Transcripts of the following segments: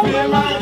Bima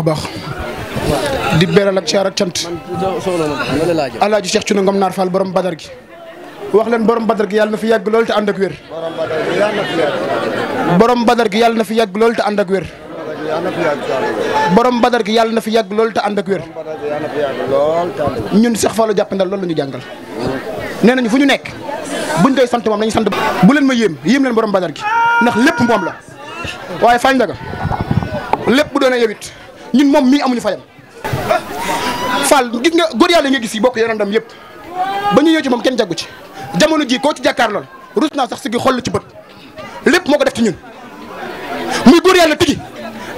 baax di beral ak ciar ak cant Alaaji Cheikh Thiouna Ngom Naar Fall borom Badar gi wax leen borom Badar gi yàlla na fi yàgg lool te ànd ak wér. borom Badar gi yàlla na fi yàgg lool te ànd ak wér. borom Badar gi yàlla na fi yàgg lool te ànd ak wér. ñun Cheikh Fallou jàppandal loolu la ñu jàngal. nee nañu fu ñu nekk buñ koy sant moom nañu sant bu leen ma yéem leen borom Badar gi ndax lépp moom la waaye fañ daga lépp bu doonee yow it ñun moom mii amuñu fayam. Fall gis nga góor yàlla nga gis yi bokk yeneen ndam yëpp ba ñu ñëw ci moom kenn jaggu ci jamono ji koo ci jàkkaar lool rus naa sax si gi xoll ci bët lépp moo ko def ci ñun muy góor yàlla tigi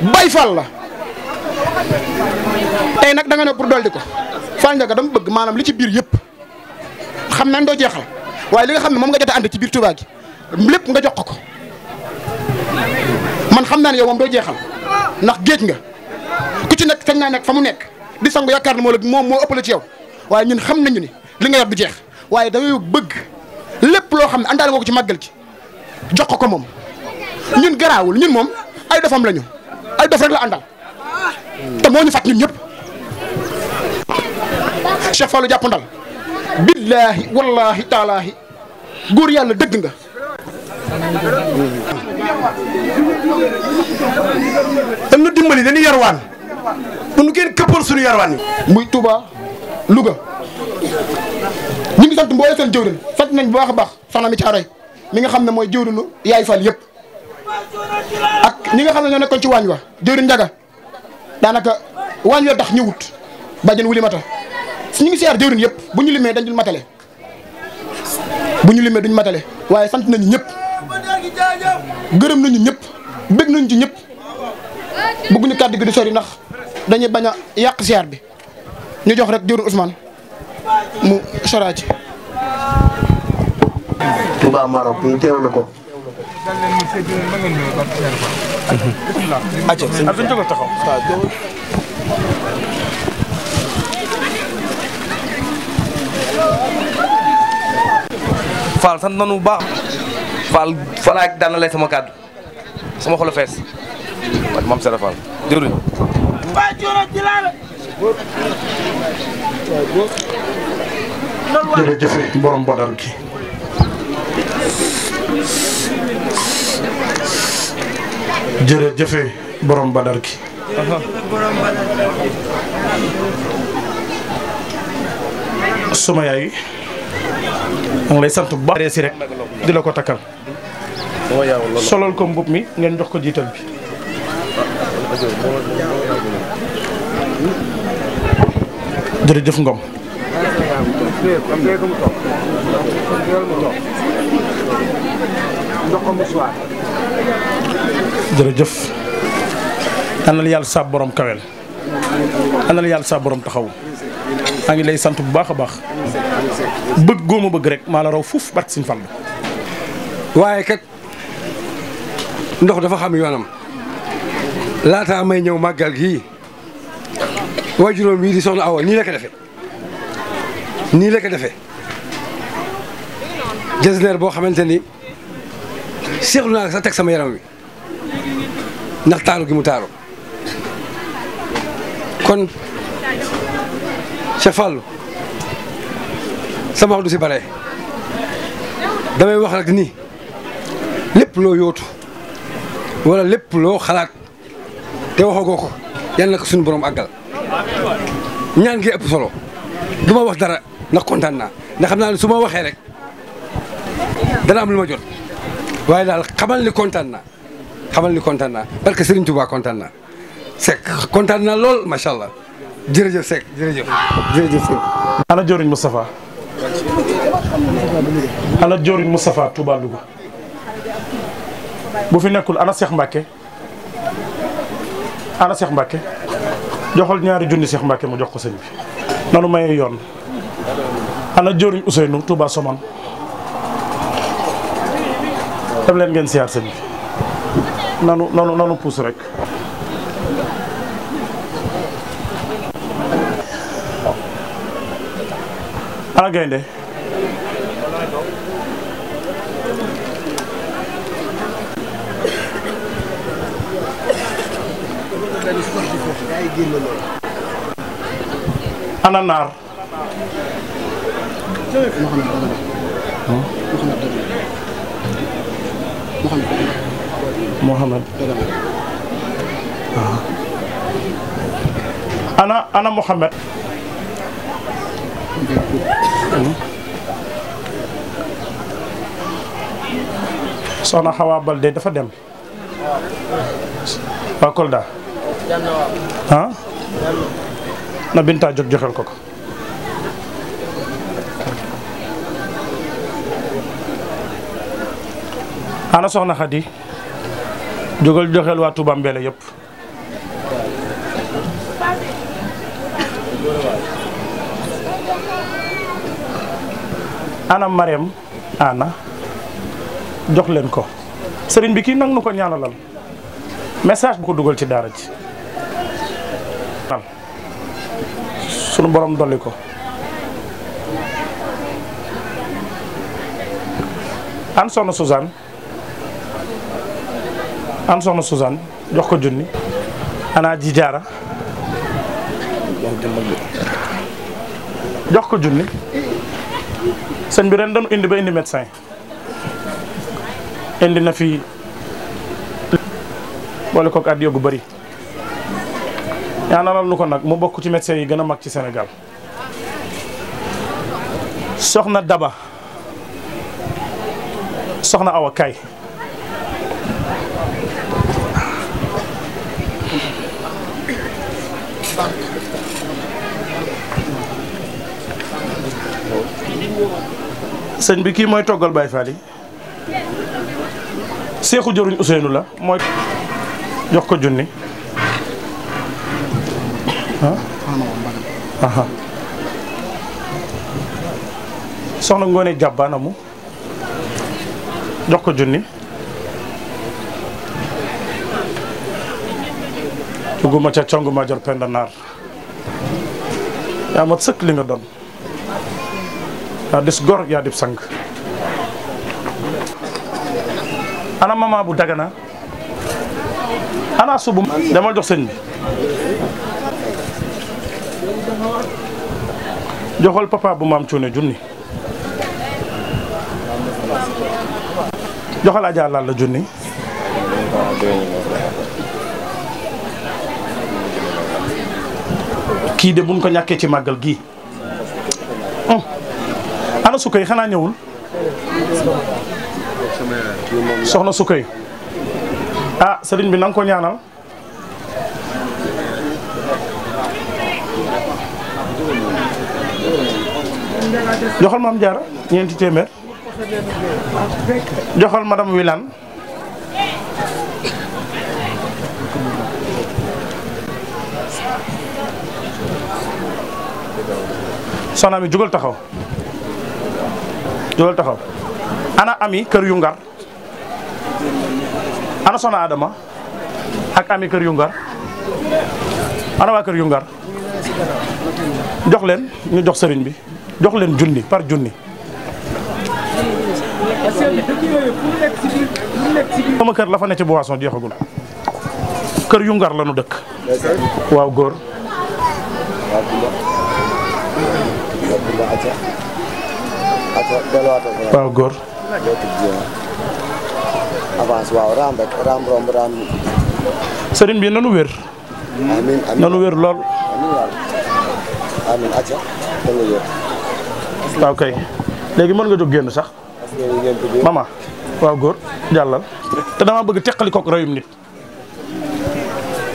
Baay Fall la. tey nag da nga ne pour dolli ko Fall Ndiaga dama bëgg maanaam li ci biir yëpp xam nañ doo jeexal waaye li nga xam ne moom nga jot a ànd ci biir Touba gi lépp nga jox ko man xam naa ne yow moom doo jeexal ndax géej nga ku ci nekk sañ naa nekk fa mu nekk di sangu yaakaar ne moom moo ëppale ci yow waaye ñun xam nañu ni li nga yor du jeex waaye dañoo bëgg lépp loo xam ne àndaale nga ko ci màggal gi jox ko moom ñun garaawul ñun moom ay dofam lañu ay dof rek la àndal te moo ñu fat ñun ñëpp Cheikh Fallou jàppandal billaahi wallaahi taalaahi góor yàlla dëgg nga. dañ ñu dimbali dañuy yarwaan bu nu kenn këppal suñu yarwaan yi. muy Touba Louga ñu ngi sant mboolem seen jëwrin sant nañ bu baax a baax soxna mi Caaroy mi nga xam ne mooy jëwrinu Yaay Fall yëpp ak ñi nga xam ne ñoo nekkoon ci waañ wa jëwrin Njaga daanaka waañ wa tax ñëwut bàjjen wuli mata su ñu ngi siyaar jëwrin yëpp bu ñu limee dañ dul matale duñ matale waaye sant nañu ñëpp gërëm nañu ñëpp bëgg nañu ci ñëpp bëgguñu kàddu gi di sori ndax dañuy bañ a yàq siyaar bi ñu jox rek jëwrin Ousmane mu soraa ci Touba Maroc ñu teewlu ko. Fall sant nañu bu baax Fall falaay daan lay sama kàddu sama xol fees man maam Sera Fall jërëjëf. jërëjëf borom Badar gi jërëjëf borom Badar gi suma yaay maa ngi lay sant bu baax si rek di la ko takkal solal ko mbub mi ngeen jox ko jiital bi jërëjëf Ngom. jërëjëf. ana la yàlla sa borom kawel. ana la yàlla sa borom taxaw. maa ngi lay sant bu baax a baax. bëgg góoma bëgg rek maa la raw fuuf barke Sëñ Fallu. waaye kat ndox dafa xam yoonam laataa may ñëw màggal gii waajuróom bii di soxna Awa nii la ko defee nii la ko defee jasneer boo xamante ni seexlu naa sax teg sama yaram wi ndax taaru gi mu taaru kon Cheikh Fallou sama wax du si bare damay wax rek ni lépp loo yóotu wala lépp loo xalaat te waxagoo ko yal na ko suñu borom àggal ñaan gi ëpp solo du ma wax dara ndax kontaan naa ndax xam naa ne su ma waxee rek dana am lu ma jot waaye daal xamal ni kontaan naa parce que Serigne Touba kontaan naa Seck kontaan naa lool macha allah jërëjëf Seck jërëjëf Seck. ana Diorigne Moustapha. ana Diorigne Moustapha Touba Louga. bu fi nekkul ana Cheikh Mbacke. ana Cheikh Mbacke. joxal ñaari junni Cheikh Mbacke mu jox ko sëñ bi. nanu maye yoon. ana Diorigne Ousseynou Touba Somone. dem leen ngeen siyaar sëñ bi. nanu puus rek. ana gaynde. ana naar. Mohamed. ana Mohamed. soxna Xawa Balde dafa dem. waa Kolda. ah. na Binta jóg joxel ko ko. ana soxna Xadi jógal joxel waa Touba Mbele yëpp. ana Mariam ana jox leen ko sëriñ bi kii nag nu ko ñaanalal message bu ko dugal ci daara ji sunu borom dolli ko. an soxna Suzanne jox ko junni. ana ji jaara jox ko junni. sëñ bi ren dañu indi ba indi médecin indi na fi boole kook at gu bëri ñaanalal nu ko nag mu bokk ci médecin yi gën a mag ci Sénégal. soxna Daba soxna Awa Kay sëñ bi kii mooy toggal Baye Fall yi Seexu Diorigne Ousseynou la mooy jox ko junni. soxna Ngoone Jàbbaana mu jox ko junni. duguma ca congu ma jor penda naar yaa mat sëkk li nga doon yaa des gor yaa dib sang. ana mama bu Dagana ana subu demal jox sëñ bi joxal papa bu maam cuune junni joxal Adja Lalla junni kii de buñ ko ñàkkee ci màggal gii ana Sukay xanaa ñëwul soxna Sukay ah sëriñ bi na nga ko ñaanal joxal maam Jaara ñeenti téeméer joxal madame Wilane soxna mi jugal taxaw ana ami kër yu ngar ana soxna Adama ak ami kër yu ngar ana waa kër yu ngar jox leen ñu jox sëriñ bi jox leen junni par junni sama kër la fa ne ci boisson jeexagul kër yu ngar la nu dëkk waaw góor waaw góor avance waaw raam rek raam romb raam sëriñ bi nanu wér amiin amiin nanu wér lool amiin acca da nga wér waaw kay léegi mën nga jóg génn sax mama waaw góor jàllal te dama bëgg teqali kook rayum nit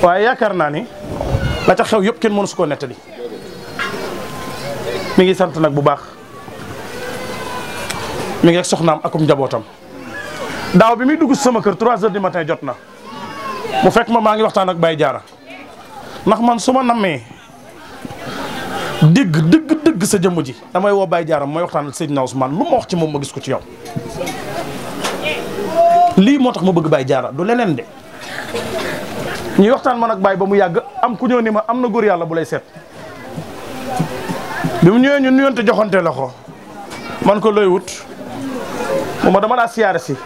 waaye yaakaar naa ni la ca xew yëpp kenn mënu su ko nettali mi ngi sant nag bu baax mi ngi ak soxnaam akum njabootam daaw bi muy dugg sama kër 3 heures du matin jot na mu fekk ma maa ngi waxtaan ak Baye Diarra ndax man su ma nammee dëgg sa jëmm ji damay woo Baye Diarra mooy waxtaan ak Seydina Ousmane lu ma wax ci moom ma gis ko ci yow lii moo tax ma bëgg Baye Diarra du leneen de ñuy waxtaan man ak Baye ba mu yàgg am ku ñëw ni ma am na góor yàlla bu lay seet bi mu ñëwee ñu nuyonte joxante loxo man ko looy wut mu ma dama daa siyaare si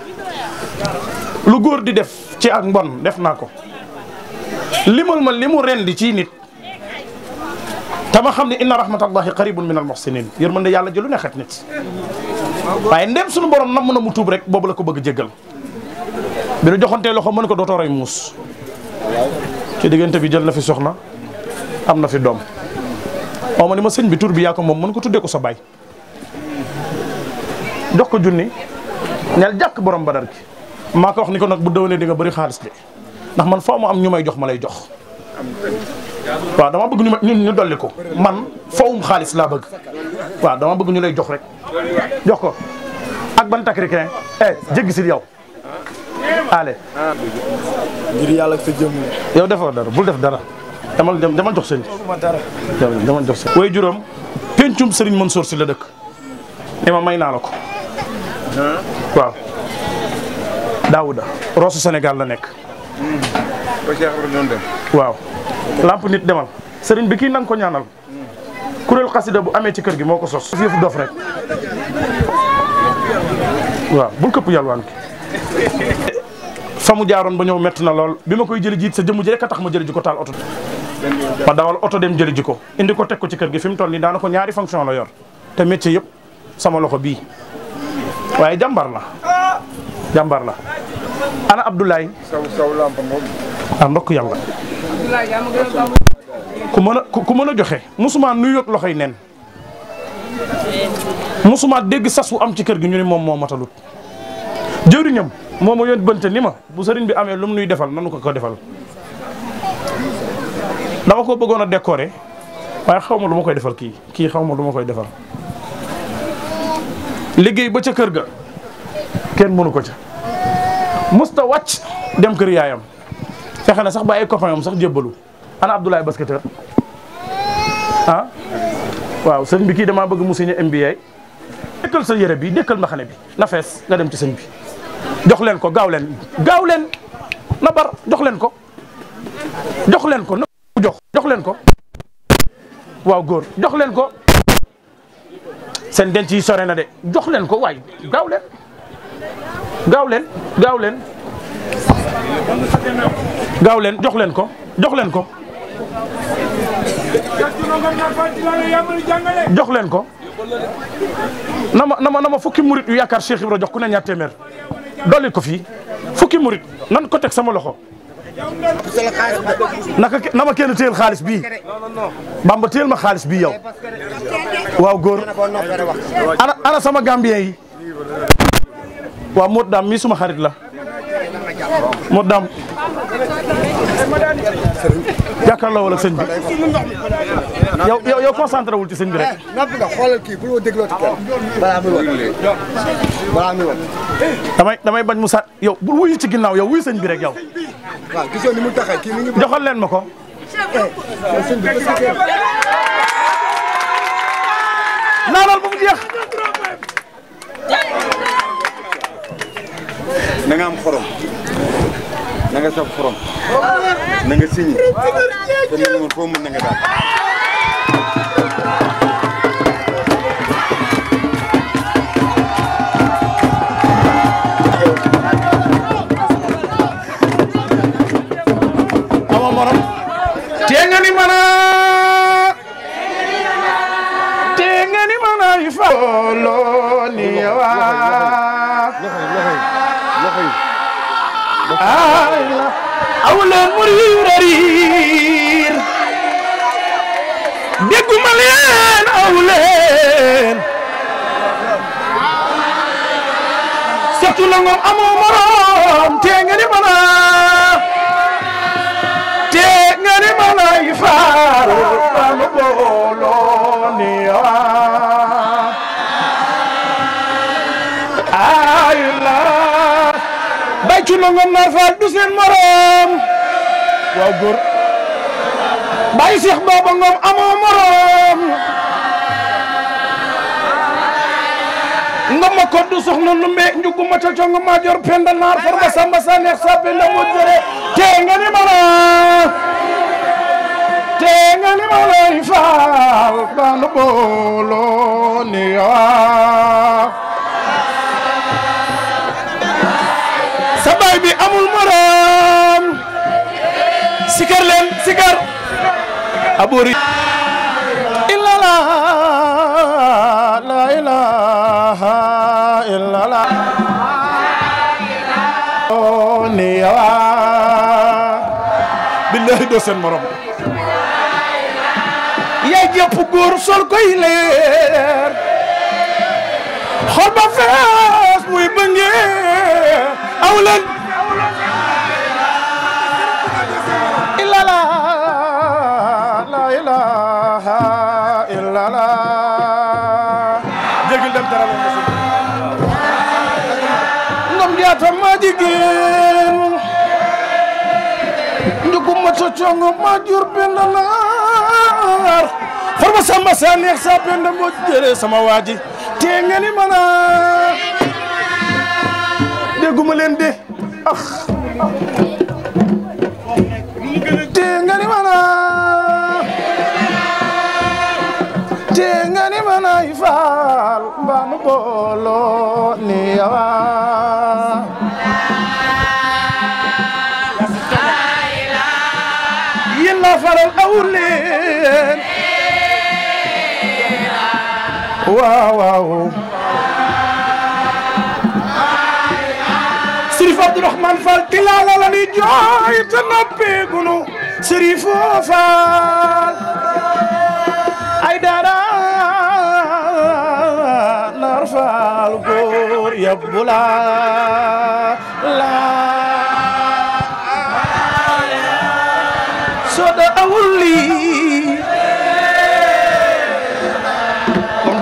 lu góor di def ci ak mbon def naa ko limal ma li mu rendi ci nit tama xam ne inna rahmatallahi qaribun min al muhsinin yërmande yàlla jëlu ne xet nit waaye ndem suñu borom nam na mu tuub rek boobu la ko bëgg jéggal bi nu joxantee loxo mën ko dootoo roy muus ci diggante bi jël na fi soxna am na fi doom oo ma ni ma sëñ bi tur bi yaa ko moom mën ko tuddee ko sa baay jox ko junni ñel jàkk borom badar gi maa ko wax ni ko nag bu déwénee di nga bëri xaalis de ndax man foo mu am ñu may jox ma lay jox waaw dama bëgg ñu dolli ko man fawum xaalis laa bëgg waaw dama bëgg ñu lay jox rek jox ko ak ban takrikin jéggi si yow ale ngir yàlla ak sa jëmm yow defoo dara bul def dara demal jox sëñ demal jox sëñ way juróom pencum Serigne Mansour si la dëkk ni ma may naa la ko waaw Daouda Rosso Sénégal la nekk waaw lamp nit demal sëriñ bi kii nanga ko ñaanal kuréel xasida bu amee ci kër gi moo ko sos yëfu dof rek waaw bul këpp yàlwaan ki fa mu jaaroon ba ñëw metti na lool bi ma koy jëli jiit sa jëmm ji rek a tax ma jëli ji ko taal oto ma dawal oto dem jëli ji ko indi ko teg ko ci kër gi fi mu toll nii daana ko ñaari fonction la yor te métier yëpp sama loxo bii waaye jàmbar la ana Abdoulaye ndokk yàlla ku mën a joxe musuma nuyu ak loxoy nen musuma dégg sas wu am ci kër gi ñu ni moom moo matalut jëwriñam moo ma yoon bënte ni ma bu sëriñ bi amee lu mu nuy defal nanu ko defal dama ko bëggoon a décorer waaye xaw ma lu ma koy defal kii xaw ma lu ma koy defal liggéey ba ca kër ga kenn mënu ko ca musta wàcc dem kër yaayam fexe na sax ba ay copain am sax jébbalu ana Abdoulaye basketteur waaw sëñ bi kii damaa bëgg mu signé MBA dëkkal sa yére bi dëkkal mbaxane bi na fees nga dem ci sëñ bi jox leen ko gaaw leen na bar jox leen ko na jox leen ko waaw góor jox leen ko seen denc yi sore na de jox leen ko waay gaaw leen jox leen ko jox leen ko na ma fukki murit yu yaakaar Cheikh Ibra jox ku ne ñaar téeméer dolli ko fii fukki murit nan ko teg sama loxo na ma kenn téyel xaalis bii Bamba téyel ma xaalis bii yow waaw góor ana sama gambien yi waaw Modou Dame mii suma xarit la mu dam jàkkaarloo wala sëñ bi yow concentré wul ci sëñ bi rek. noppi nga xoolal kii bu ñu dégloo ci kenn balaa muy wax. damay bañ mu sat yow bul wuyu ci ginnaaw yow wuyu sëñ bi rek yow. waaw gisoo ni mu taxee kii mi ngi. joxal leen ma ko. sëñ bi naanal bu mu jeex. na nga am xorom na nga saf xorom na nga siñi te na nga mën foo mën na nga daal. ama morom tee nga ni mana yi fa loo ni wa aw leen mu riir dégguma leen aw leen surtout la ngoom amoo morom tee nga ni mana yi faar amu booloo ni wa bay cu na ngom naar faal du seen morom waaw góor bay Seex Baba Ngom amoo morom ngom ma ko du soxna nu mbe njugu ma ca congo ma jor penda naar farba samba sa neex sa penda mo jere te nga ni morom te nga ni morom faal banu boolo ni sabay bi amul morom sikar leen sikar aburi illa la ilaha illa la ni wa billahi do seen morom yaay jëpp góor sol koy leer xol ba fees muy bënge awlan illa la ilaha illa la jégil dem dara ngom jaata ma jigéen njugum ma cocongo ma jur penda naar farma samba sa neex sa penda mo jere sama waaji te ngani mana dégguma leen de te ngani mana yi faal mbanu boolo ni yawa yéen la faral awul leen waaw Sërif Abdourahmane Fall Tilala la ni jooy te noppeegunu Sërif Fall ay dara nar Fall góor yabbu la soda awuli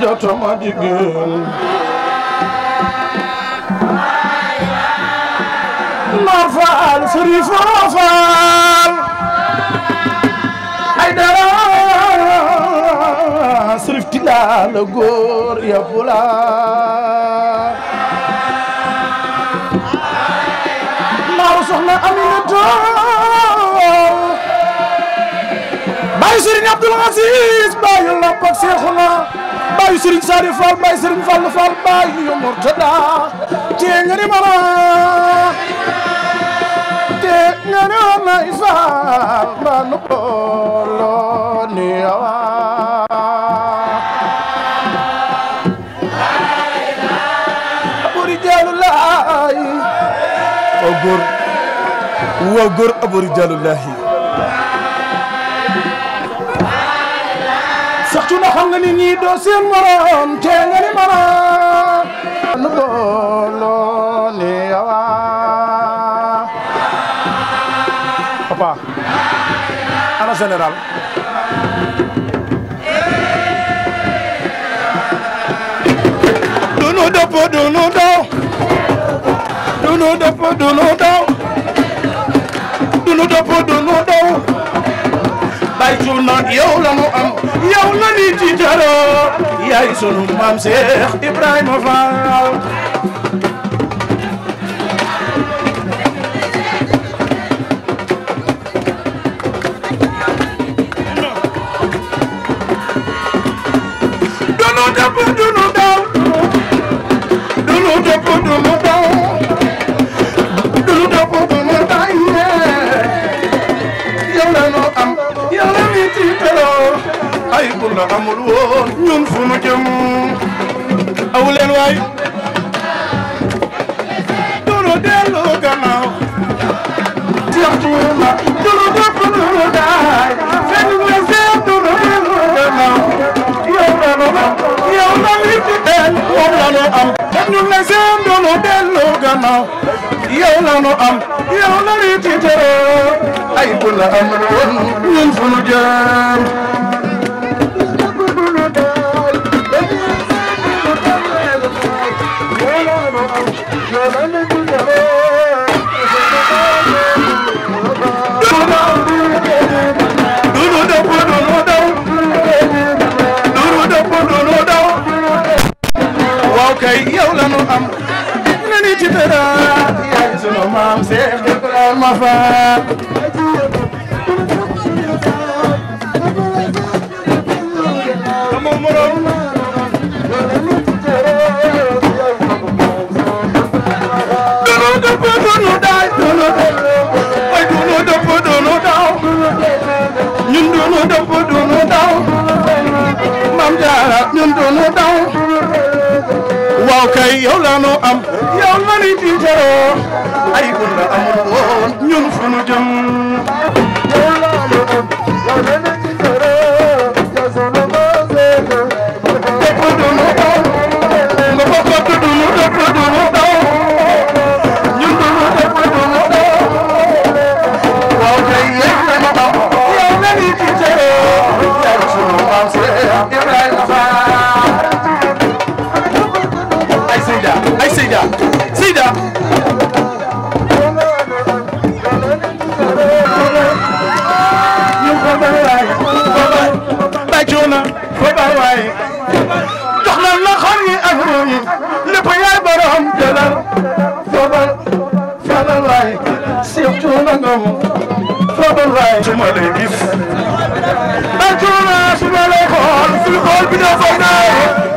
jotoma jigéen Nar Fall Sërif Fall ay dara Sërif Tilala góor yabbu la naaru soxna Aminata baay Sëriñ Abdul Aziz baay Lamp ak Seexuna baay Sëriñ Sadi Fall baay Sëriñ Fall Fall baay yu Murtada te nga ni mara te nga ni wana Fall ba nu boolo ni awa abori jaalullahi wa góor abori jaalullahi saxtu na xam nga ni ñii doo seen morom te nga ni morom nu boolo ni awa papa ana général dunu dëpp dunu daw dunu dëpp dunu daw dunu dëpp dunu daw bay cuuna yow la nu am yow la ni ci jaro yaay sunu maam Cheikh Ibrahima Fall dunu dëpp dunu daw dunu dëpp dunu daw dunu dëpp dunu daw yow la nu am yow la ni ci jaro ay bu la amul woon ñun fu nu jëm aw leen waay dunu dellu gannaaw jeextuma dunu dëpp dunu daay fekk nga seet dunu dellu gannaaw yow la nu am yow la ni ci del moom la nu am ñu ne seen dunu dellu gannaaw yow la nu am yow la ni ci tere ay bu la amul woon ñun fu nu jëm kay yow la nu am na ni ci dara yaay sunu maam Cheikh Ibrahima Fall amoo morom dunu dëpp dunu daay dunu ay dunu dëpp dunu daw ñun dunu dëpp dunu daw maam Jaara ñun dunu daw waaw kay yow la nu am yow la ni ci jaro ay bu la amul woon ñun fu nu jëm yow la nu am yow la ni ci jaro ya sunu maase dëpp dunu daw nga bokk dunu dëpp dunu daw ñun dunu dëpp dunu daw waaw kay yow la nu am yow la ni ci jaro ya sunu maase Ibrahima Fall ay Seyda Seyda ñu ko bay waay bay cuuna ko bay waay jox na la xar yi ak ruum yi lépp yaay borom jëlal foobal falal waay Cheikh Cuuna Ngom foobal waay su ma lay gis bay cuuna su ma lay xool fii xool bi doo foog naa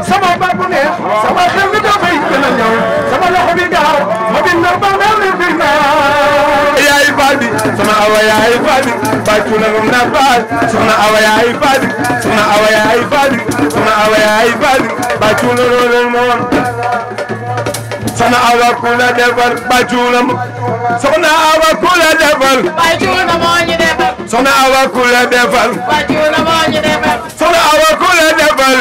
sama baat bu neex sama xel mi dafay gën a ñëw sama loxo bi gaaw ma bind ba mel ni biir naa yaay faal bi sama awa yaay faal bi bay cuuna ngom na faal soxna awa yaay faal bi soxna awa yaay faal bi soxna awa yaay faal bi bay cuuna loolu moom soxna awa ku la defal bay cuuna soxna awa ku la defal bay cuuna moo ñu defal soxna awa ku la defal bay cuuna moo ñu defal soxna awa ku la defal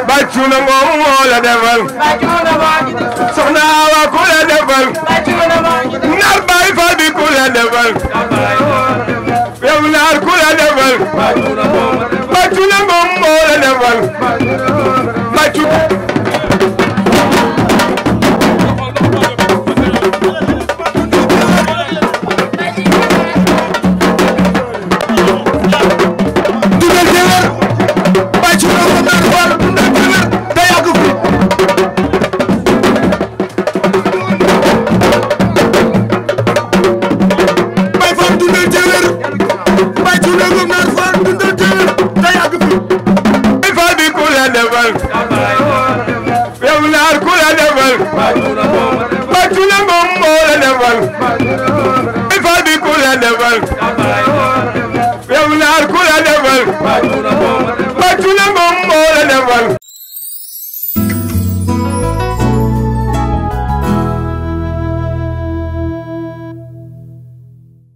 bay cuuna ngom moo la defal soxna awa ku la defal naar bay faal bi ku la defal yow naar ku la defal bay cuuna ngom moo la defal bay cuuna yow naar ku la defal